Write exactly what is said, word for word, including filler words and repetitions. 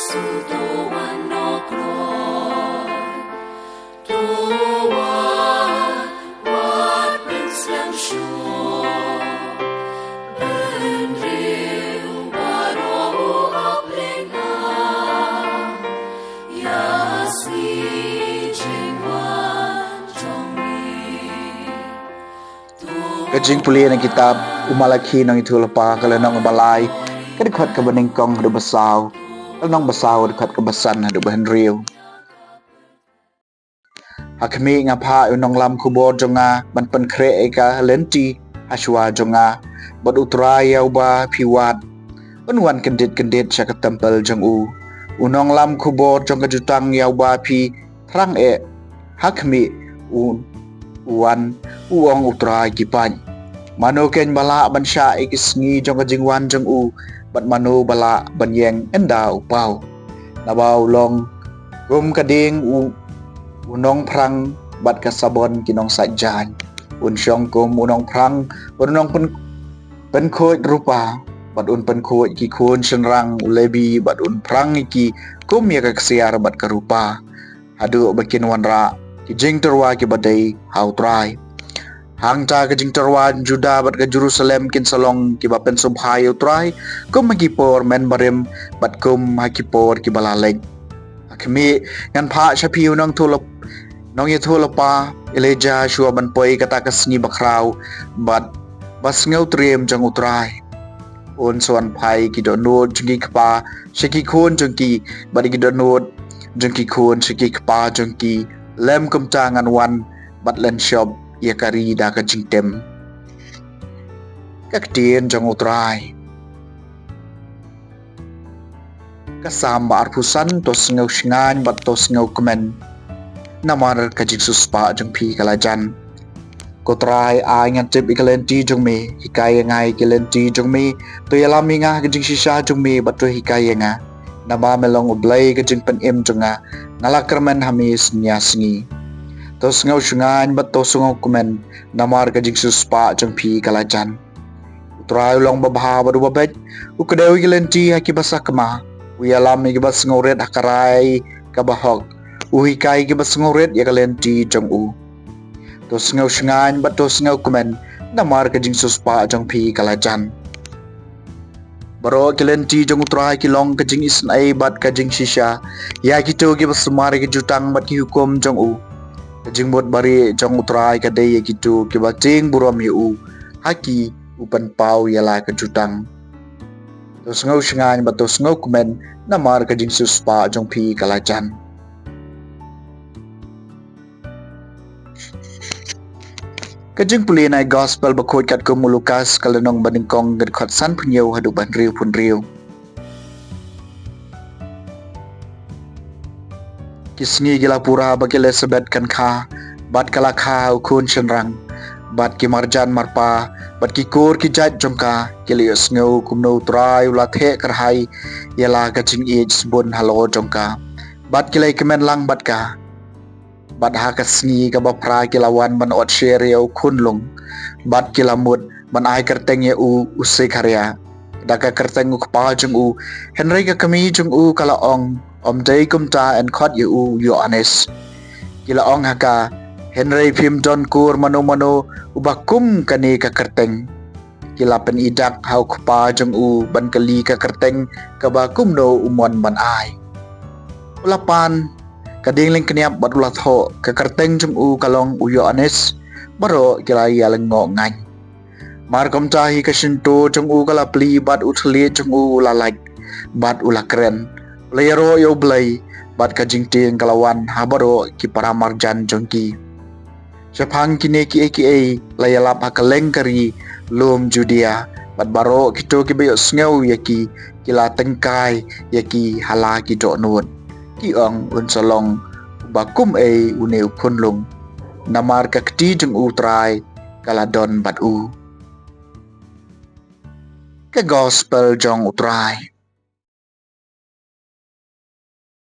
Ka jingpule na kitab u Malakhi nongïathuhlypa ka lynnong ba lai, ka dkhot kaba nyngkong haduh ba saw, ka lynnong ba saw, ka dkhot kaba san haduh ba hynriew. Ha khmih, nga phah ïa u nonglam khubor jong nga ban pynkhreh ïa ka lynti ha shuwa jong nga, bad U Trai ïa uba phi wad un wan kyndit kyndit sha ka templ jong u. U nonglam khubor jong ka jutang ïa uba phi thrang eh, ha khmih u, u wan, u ong U Trai ki paid. Mano keiñ ba lah ban shah ïa ki sngi jong ka jingwan jong u, bad mano ba lah ban ïeng ynda u paw? Naba u long kum ka dieng u, u nongphrang bad ka sabon ki nongsait jaiñ. Un shong kum u nongphrang bad u nongpyn, pynkhuid rupa, bad un pynkhuid ki khun shynrang u Lebi, bad un phrang ïa ki kum ïa ka ksiar bad ka rupa, haduh ba kin wanrah ki jingtyrwa kiba dei ha U Trai. Hangta ka jingtyrwa Juda bad ka Jerusalem kin sa long kiba pynsngewbha ïa U Trai, kum ha ki por mynbarim bad kum ha ki por kiba la leit. Ha khmih, ngan phah sha phi u nongthuh lep-, nongïathuhlypa Elijah shuwa ban poi kata ka sngi bakhraw bad ba sngewtriem jong U Trai. Un sa wan phai ki dohnud jong ki kpa sha ki khun jong ki, bad ki dohnud jong ki khun sha ki kpa jong ki, lem kumta ngan wan bad lynshop ïa ka ri da ka jingtim. Ka ktien jong U Trai. Ka Salm ba arphew san. To sngew shngaiñ bad to sngew kmen, namar ka jingsiewspah jong phi ka la jan. Ko Trai, ai ngan tip ïa ka lynti jong me, hikai ïa nga ïa ka lynti jong me, to ïalam ïa nga ha ka jingshisha jong me, bad to hikai ïa nga. Naba me long U Blei ka jingpynim jong nga, nga la kyrmen ha me synñia sngi. To sngew shngaiñ bad to sngew kmen, namar ka jingsiewspah jong phi ka la jan. U Trai u long babha bad uba beit, u kdew ïa ki lynti ha kiba sakma, u ïalam ïa kiba sngewrit ha ka rai kaba hok, u hikai ïa kiba sngewrit ïa ka lynti jong u. To sngew shngaiñ bad to sngew kmen, namar ka jingsiewspah jong phi ka la jan. Baroh ki lynti jong U Trai ki long ka jingisynei bad ka jingshisha ïa kito kiba sumar ïa ki jutang bad ki hukum jong u. Ka jingmut barieh jong U Trai ka dei ïa kito kiba tieng burom ïa u, ha ki u pynpaw ïa la ka jutang. To sngew shngaiñ bad to sngew kmen, namar ka jingsiewspah jong phi ka la jan. Ka jingpule na ka Gospel bakhuid katkum u Lukas, ka lynnong banyngkong, ka dkhot sanphew hynñiew haduh ba hynriewphew hynriew. Ki sngi ki la pura ba ka Elisabet kan kha, bad ka la kha u khun shynrang. Bad ki marjan marpa bad ki kur ki jait jong ka ki la ïohsngew kumno U Trai u la theh kyrhai ïa la ka jingïeit sbun halor jong ka, bad ki la ïakmen lang bad ka. Bad ha ka sngi kaba phra ki la wan ban ot sher ïa u khunlung, bad ki la mut ban ai kyrteng ïa u, u Sekharia, da ka kyrteng u kpa jong u. Hynrei ka kmie jong u ka la ong, ym dei kumta, yn khot ïa u Ïoannis. Ki la ong ha ka, hynrei phim don kur mano mano uba kum kane ka kyrteng. Ki la pyni dak ha u kpa jong u ban kylli ka kyrteng kaba kumno u mon ban ai. U la pan ka dieng lyngkniap bad u la thoh, ka kyrteng jong u ka long u Ïoannis. Baroh ki la ïalyngngoh ngaiñ. Mar kumta hi ka shyntur jong u ka la plie, bad u thylliej jong u u la lait, bad u la kren, u la ïaroh ïa U Blei. Bad ka jingtieng ka la wan ha baroh ki para marjan jong ki. Shaphang kine kiei kiei la ïalap ha kylleng ka ri lum Judia, bad baroh kito kiba ïohsngew ïa ki, ki la tyngkai ïa ki ha la ki dohnud, ki ong, un sa long uba kum ei une u khunlung, namar ka kti jong U Trai ka la don bad u. Ka Gospel jong U Trai.